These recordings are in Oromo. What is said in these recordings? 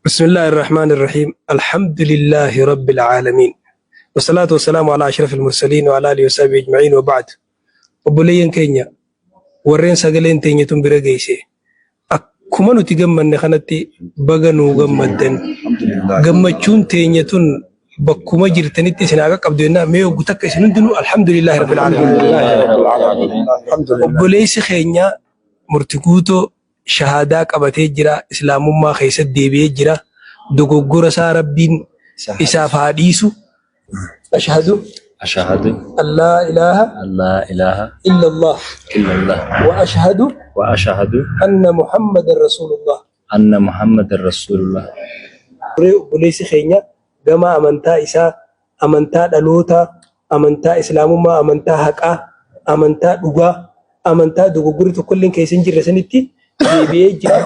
بسم الله الرحمن الرحيم الحمد لله رب العالمين والصلاة والسلام على أشرف المرسلين وعلى آله وصحبه أجمعين وبعد. Obboleeyyan keenya warreen sagaleen teenya tun bira geesse, akkuma nuti gammanne kanatti baga nuu gammaddan. Gammachuun teenya tun bakkuma jirtanitti isin haa qaqqabdu jennaa. Mee hoggu takka isin hundinuu alhamdulillahi rabbil aalamiin. Obboleessi keenya Murti Guutoo shahaadaa qabatee jira, islaamummaa keessatti deebi'ee jira. Dogoggora isaa Rabbiin isaaf haa dhiisu. Ashhadu Ashahadu an laa ilaaha an laa ilaaha illallah illallah wa ashhadu wa ashahadu anna Muhammadan Rasulullah. anna Muhammadan Rasulullah. Turee obboleessi keenya gama amantaa isaa, amantaa dhalootaa, amantaa islaamummaa, amantaa haqaa, amantaa dhugaa, amantaa dogoggorri tokkolleen keessa hin jirre sanitti deebi'ee jira.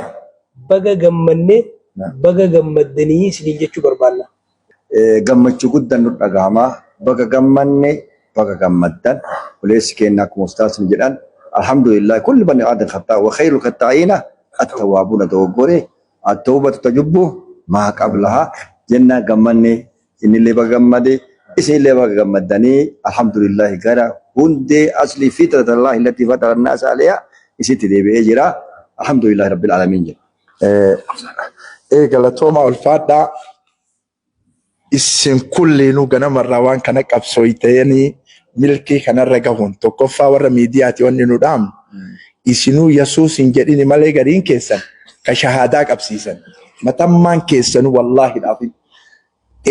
Baga gammannee, baga gammaddanii isiniin jechuu barbaanna. Gammachuu guddan nu dhagahama. Baga gammanne, baga gammaddan. Obboleessi keenya akkuma ustaasni jedhan, alhamdulillah, kulli bani aadam khataa wa khayrul khattaa'iina at-tawwaabuuna. Dogoggore, at-tawbatu tajubbu maa qablaha jenna. Gammanne, innillee baga gammade, isinillee baga gammaddanii. Alhamdulillah, gara hundee aslii fitratallahi allati fatara annaasa alayha isitti deebi'ee jira. Alhamdulillah rabbil aalamiin jedha. Galatoomaa, ulfaadhaa. Isin kulliinuu ganamarraa waan kana qabsooytanii milkii kanarra gahuun, tokkoffaa warra miidiyaati wanni nu dhaamnu, isinuu Yesuus hin jedhini malee gariin keessan ka shahaadaa qabsiisan matammaan keessanuu wallaahi dhaafin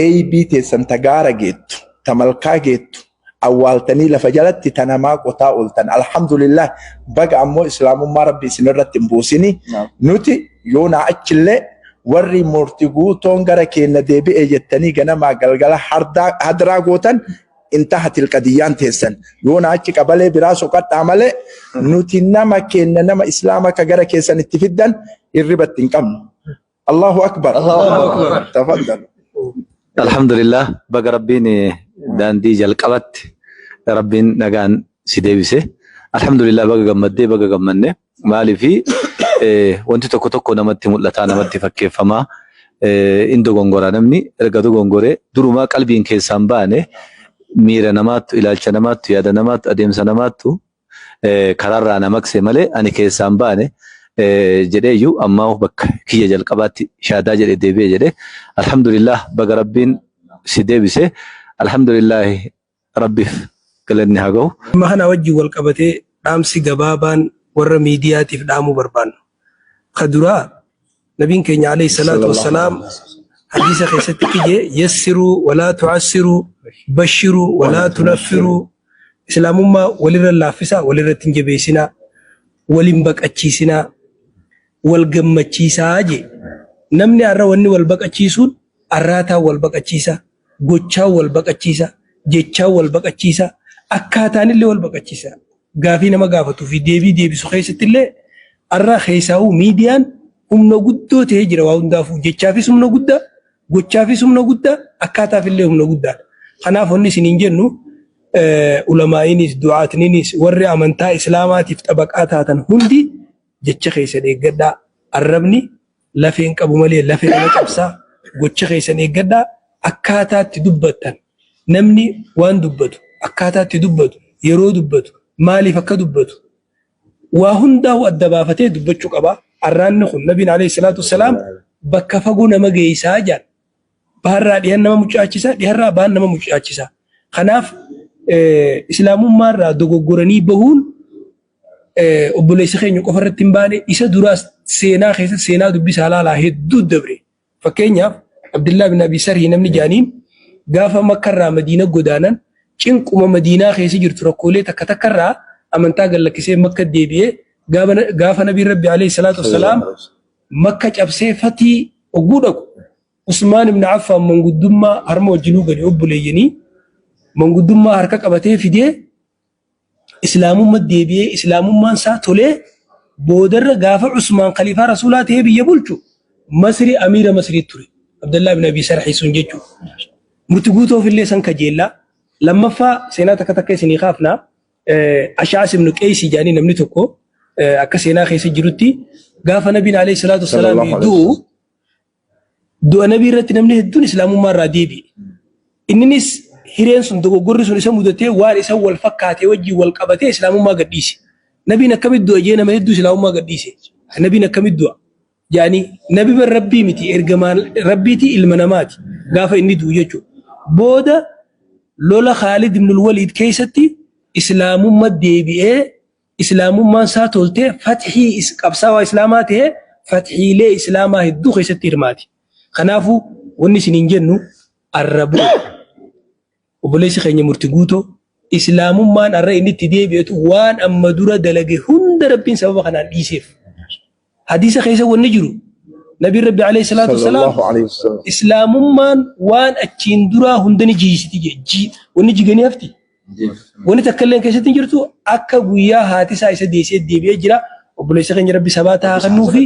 eeybii teessan ta gaara geettu, ta malkaa geettu awwaaltanii lafa jalatti ta namaa qotaa ooltan. Alhamdulillah, baga ammoo islaamummaa Rabbi isinirratti hin buusini. Nuti yoonaa achillee warri Murti Guutoon gara keenya deebi'e jettanii ganamaa galgala hadraa gootan, intahatil qadiyyaan teessan. Yoona achi qabalee biraa soqadhaa malee nuti nama keenya, nama islaama ka gara keessan itti fiddan hirribatti hin qabnu. Allahu akbar. Tafaddal. Alhamdulillah, baga Rabbiin daandii jalqabatti Rabbiin nagaan si deebise. Alhamdulillah, baga gammaddee, baga gammanne. Maaliifi wanti tokko tokko namatti mul'ataa, namatti fakkeeffamaa, in dogongora. Namni erga dogongoree durumaa qalbiin keessaan baane miira namaattu, ilaalcha namaattu, yaada namaattu, adeemsa namaattu karaarraa na maqse malee ani keessaan baane jedheeyyuu ammaa bakka kiyya jalqabaatti shaadaa jedhe deebi'e jedhe. Alhamdulillah, baga Rabbiin si deebise. Alhamdulillah, Rabbiif galanni haa gahu. Dhimma kana wajjin wal qabatee dhaamsi gabaabaan warra miidiyaatiif dhaamuu barbaannu. Ka duraa, nabiin keenya alayhi salaatu wassalaam hadiisa keessatti kije: yassiruu walaa tu'assiruu, bashiruu walaa tunaffiruu. Islaamummaa walirra laaffisaa, walirratti hin jabeessinaa, walin baqachiisinaa, wal gammachiisaa jee. Namni har'a wanni wal baqachiisuun arraataan wal baqachiisa, gochaan wal baqachiisa, jechaan wal baqachiisa, akkaataanillee wal baqachiisa. Gaafii nama gaafatuu fi deebii deebisu keessatti illee har'a keessaa'uu miidiyaan humna guddoo ta'ee jira waa hundaafuu. Jechaafis humna guddaa, gochaafis humna guddaa, akkaataafillee humna guddaadha. Kanaaf wanni isiniin jennu, ulamaa'iinis du'aatniinis warri amantaa islaamaatiif xabaqaa taatan hundi jecha keessan eeggadhaa. Arrabni lafeen qabu malee lafee nama cabsaa. Gocha keessan eeggadhaa. Akkaataa itti dubbattan, namni waan dubbatu, akkaataa itti dubbatu, yeroo dubbatu, maaliif akka dubbatu, waa hundaa'u adda baafatee dubbachuu qaba. Arraanni kun, nabiin alayhi salaatu wassalaam, bakka fagoo nama geessaa jedhan. Baharraa dhihan nama mucaachisa, dhiharraa bahan nama mucaachisa. Kanaaf islaamummaarraa dogoggoranii bahuun obboleessa keenya qofa irratti hin baane. Isa duraas seenaa keessa seenaa dubbisaa laalaa, hedduu dabre. Fakkeenyaaf, Abdullah bin Abi Sarhii namni jaaniin gaafa Makkarraa Madiina godaanan cinquma Madiinaa keessa jirtu, rakkoolee takka takkarraa amantaa gad lakkisee Makka deebi'ee, gaafa Nabiin Rabbi alayhi salaatu wassalaam Makka cabsee fatii ogguu dhaqu, Usmaan ibn Affaan manguddummaa harma wajjinuu gadi obboleeyyanii manguddummaa harka qabatee fidee islaamummaa deebi'ee, islaamummaan isaa tolee, boodarra gaafa Usmaan khaliifaa Rasuulaa ta'ee biyya bulchu Masri amiira Masrii ture. Abdallaa ibn Abi Sarhii sun jechuudha. Murti Guutoof illee san kajeellaa. Lammaffaa, seenaa takka takka isinii kaafnaa. Ashaas ibn Qeysii jedhanii namni tokko akka seenaa keessa jirutti gaafa Nabiin alayhi salaatu wassalaam du'u Du'a nabii irratti namni hedduun islaamummaa irraa deebi'e. Inninis hireen sun dogoggorri sun isa mudatee waan isa wal fakkaatee wajjin wal qabatee islaamummaa gadhiise. Nabiin akkamitti du'a jee nama hedduu islaamummaa gadhiise. Nabiin akkamitti du'a? Jaanii nabi bar rabbii miti ergamaan rabbiiti ilma namaati gaafa inni du'u jechuudha. Booda lola Khaalid ibn Waliid keessatti islaamummaa deebi'ee islaamummaan isaa toltee fathii qabsaawaa islaamaa ta'ee fathiilee islaamaa hedduu keessatti hirmaate. Kanaafuu wanni isiniin jennu arrabuu obboleessi keenya murti guutoo islaamummaan arra inni itti deebi'etu waan amma dura dalage hunda rabbiin sababa kanaan dhiiseef. Hadiisa keessa wanni jiru nabiin rabbi alayhi salaatu wasalaam Sallallahu alayhi wasallam. islaamummaan waan achiin duraa hunda ni jiisiti jee wanni jiganii hafti. Wanni takka illee keessatti hin jirtu akka guyyaa haati isaa isa deessee deebi'ee jira. Obboleessa keenya rabbi sabaata haa kennuu fi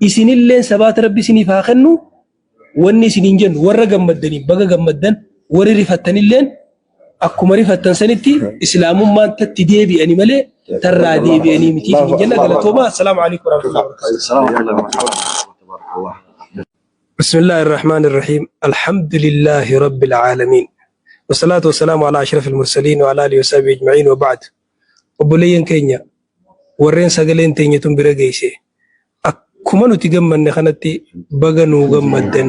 isinilleen sabaata rabbi isiniif haa kennu. Wanni isiniin jennu warra gammaddaniin baga gammaddan warri rifattanilleen akkuma rifattan sanitti islaamummaan tatti deebi'ani malee tarraa deebi'anii miti isiniin jenna galatoomaa. Assalaamu alaikum warahmatullahi wabarakatuh. بسم الله الرحمن الرحيم الحمد لله رب العالمين والصلاة والسلام على أشرف المرسلين وعلى آله وصحبه أجمعين وبعد obboleeyyan keenya warreen sagaleen teenya tun bira geesse akkuma nuti gammanne kanatti baga nuu gammaddan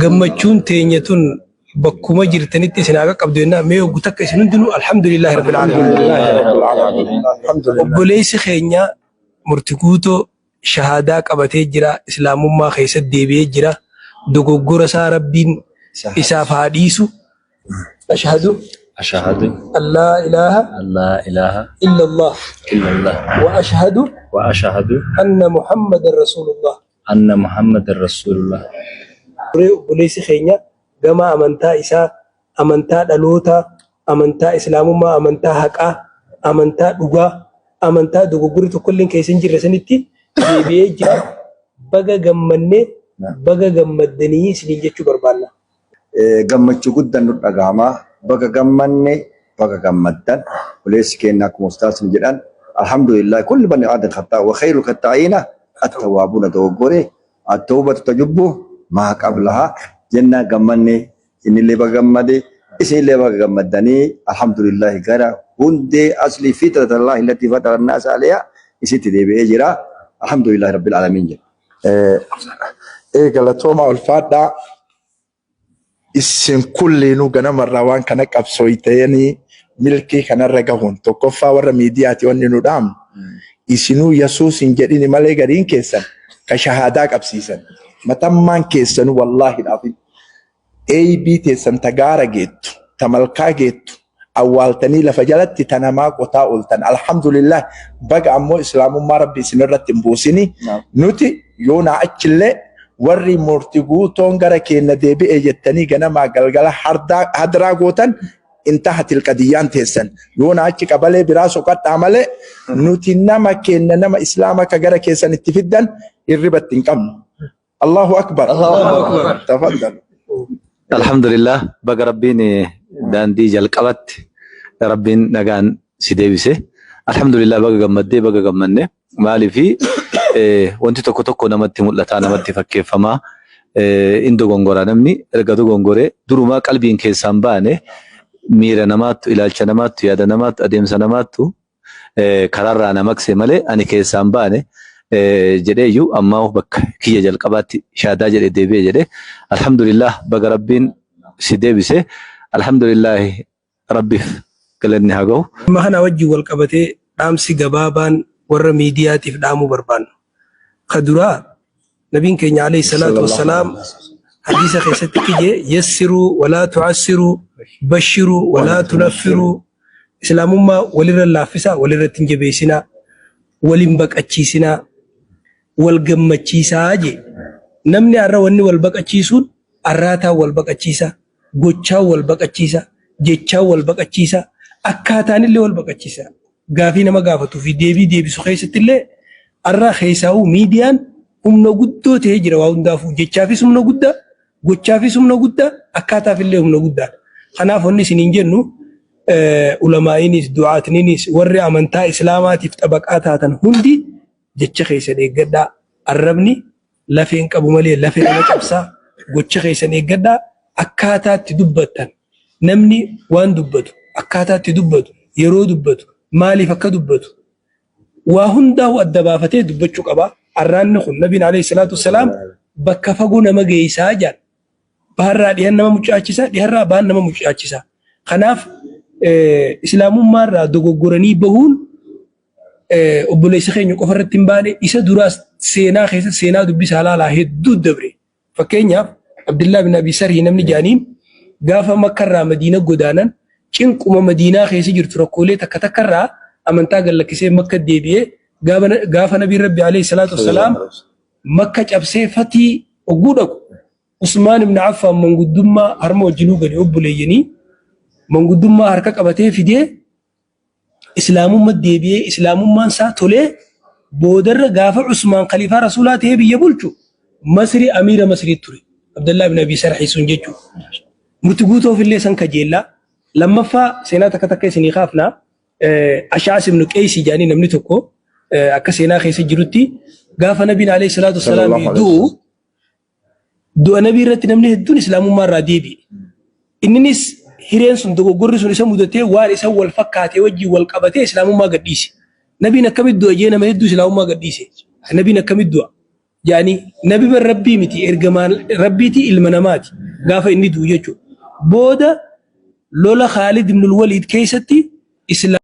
gammachuun teenya tun bakkuma jirtanitti isin haa qaqqabdu jennaa mee hoggu takka isin hundinuu alhamdulillahi rabbil aalamiin. Obboleessi keenya murti guutoo shahaadaa qabatee jira islaamummaa keessatti deebi'ee jira dogoggora isaa rabbiin isaaf haa dhiisu. Ashhadu أشهد an laa ilaaha أن لا إله illa Allah إلا الله wa ashhadu وأشهد anna Muhammadan Rasulullah. أن محمد رسول الله. Turee obboleessi keenya gama amantaa isaa, amantaa dhalootaa, amantaa islaamummaa, amantaa haqaa, amantaa dhugaa, amantaa dogoggorri tokkollee keessa hin jirre sanitti deebi'ee jira. Baga gammannee baga gammaddanii isiniin jechuu barbaanna. Gammachuu guddaan nu dhagahama. Baga gammanne baga gammaddan. Obboleessi keenya akkuma ustaasni jedhan alhamdulillah kulli bani aadam khataa wa khayru khataa'iina at-tawwaabuuna dogoggore at-tawbatu tajubbu maa qablaha jenna gammanne innillee baga gammade isinillee baga gammaddanii alhamdulillah gara hundee asli fitratallahi allati fatara annaasa alayha isitti deebi'ee jira alhamdulillah rabbil aalamiin jedha. Galatooma ulfaadhaa. Isin kulliinuu ganamarraa waan kana qabsooytanii milkii kanarra gahuun tokkoffaa warra miidiyaati wanni nu dhaamnu. Isinuu Yesuus hin jedhini malee gariin keessan ka shahaadaa qabsiisan. Matammaan keessanuu wallaahi dhaafin. AB teessan ta gaara geettu, ta malkaa geettu, awwaaltanii lafa jalatti ta namaa qotaa ooltan. Alhamdulillah baga ammoo islaamummaa rabbi isinirratti hin buusini. Nuti yoo naa achillee warri murti guutoon gara keenya deebi'e jettanii ganamaa galgala hadraa gootan intahatil qadiyyaan teessan. Yoo naa achi qabalee biraa soqadhaa malee nuti nama keenya nama islaama ka gara keessan itti fiddan hirribatti hin qabnu. Allahu akbar. Allahu akbar. Tafaddal. Alhamdulillah baga rabbiin daandii jalqabatti rabbiin nagaan si deebise. Alhamdulillah baga gammaddee baga gammanne. Maaliifi wanti tokko tokko namatti mul'ataa namatti fakkeeffamaa in dogongora namni erga dogongoree durumaa qalbiin keessaan baane miira namaattu ilaalcha namaattu yaada namaattu adeemsa namaattu karaarraa na maqse malee ani keessaan baane jedheeyyuu ammaa bakka kiyya jalqabaatti shaadaa jedhe deebi'e jedhe alhamdulillah baga rabbiin si deebise alhamdulillah rabbiif galanni haa gahu. Dhimma kana wajjin wal qabatee dhaamsi gabaabaan warra miidiyaatiif dhaamuu barbaannu. Ka duraa nabiin keenya alayhi salaatu wassalaam hadiisa keessatti kije yassiruu walaa tu'assiruu bashiruu walaa tunaffiruu islaamummaa walirra laaffisaa walirratti hin jabeessinaa walin baqachiisinaa wal gammachiisaa jee namni har'a wanni wal baqachiisuun arraataan wal baqachiisa gochaan wal baqachiisa jechaan wal baqachiisa akkaataan illee wal baqachiisa gaafii nama gaafatuu fi deebii deebisu keessatti illee har'a keessaa'uu miidiyaan humna guddoo ta'ee jira waa hundaafuu jechaafis humna guddaa gochaafis humna guddaa akkaataaf illee humna guddaa kanaaf wanni isiniin jennu ulamaa'iinis du'aatniinis warri amantaa islaamaatiif xabaqaa taatan hundi jecha keessa deeggadhaa arrabni lafeen qabu malee lafee nama cabsaa Gocha keessan eeggadhaa. Akkaataa itti dubbattan namni waan dubbatu akkaataa itti dubbatu yeroo dubbatu maaliif akka dubbatu waa hundaa'u adda baafatee dubbachuu qaba. Arraanni kun nabiin alayhi salaatu wassalaam bakka fagoo nama geessaa jedhan. Baharraa dhihan nama mucaachisa, dhiharraa bahan nama mucaachisa. Kanaaf islaamummaarraa dogoggoranii bahuun obboleessa keenya qofa irratti hin baane isa duraas seenaa keessa seenaa dubbisaa laalaa hedduu dabre. Fakkeenyaaf Abdullah bin Abi Sarhii namni jaaniin gaafa Makkarraa Madiina godaanan cinquma Madiinaa keessa jirtu rakkoolee takka takkarraa amantaa gad lakkisee Makka deebi'ee gaafa Nabiin Rabbi alayhi salaatu wassalaam Makka cabsee fatii ogguu dhaqu Usmaan ibn Affaan manguddummaa harma wajjinuu gadi obboleeyyanii manguddummaa harka qabatee fidee islaamumma deebi'ee islaamummaan isaa tolee boodarra gaafa Usmaan khaliifaa rasuulaa ta'ee biyya bulchu Masri amiira Masrii ture. Abdallaa ibn Abii Sarhii sun jechuudha. Murti guutoof illee san kajeellaa. Lammaffaa seenaa takka takka isinii kaafnaa. Ashaas ibn Qeysii jedhanii namni tokko akka seenaa keessa jirutti gaafa nabiin alayhi salaatu wassalaam du'u Du'a nabii irratti namni hedduun islaamummaa irraa deebi'e. Inninis hireen sun dogoggorri sun isa mudatee waan isa wal fakkaatee wajjin wal qabatee islaamummaa gadhiise. Nabiin akkamitti du'a jee nama hedduu islaamummaa gadhiise. Nabiin akkamitti du'a? Jaanii nabi bar rabbii miti ergamaan rabbiiti ilma namaati gaafa inni du'u jechuudha. Booda lola Khaalid ibn Waliid keessatti islaam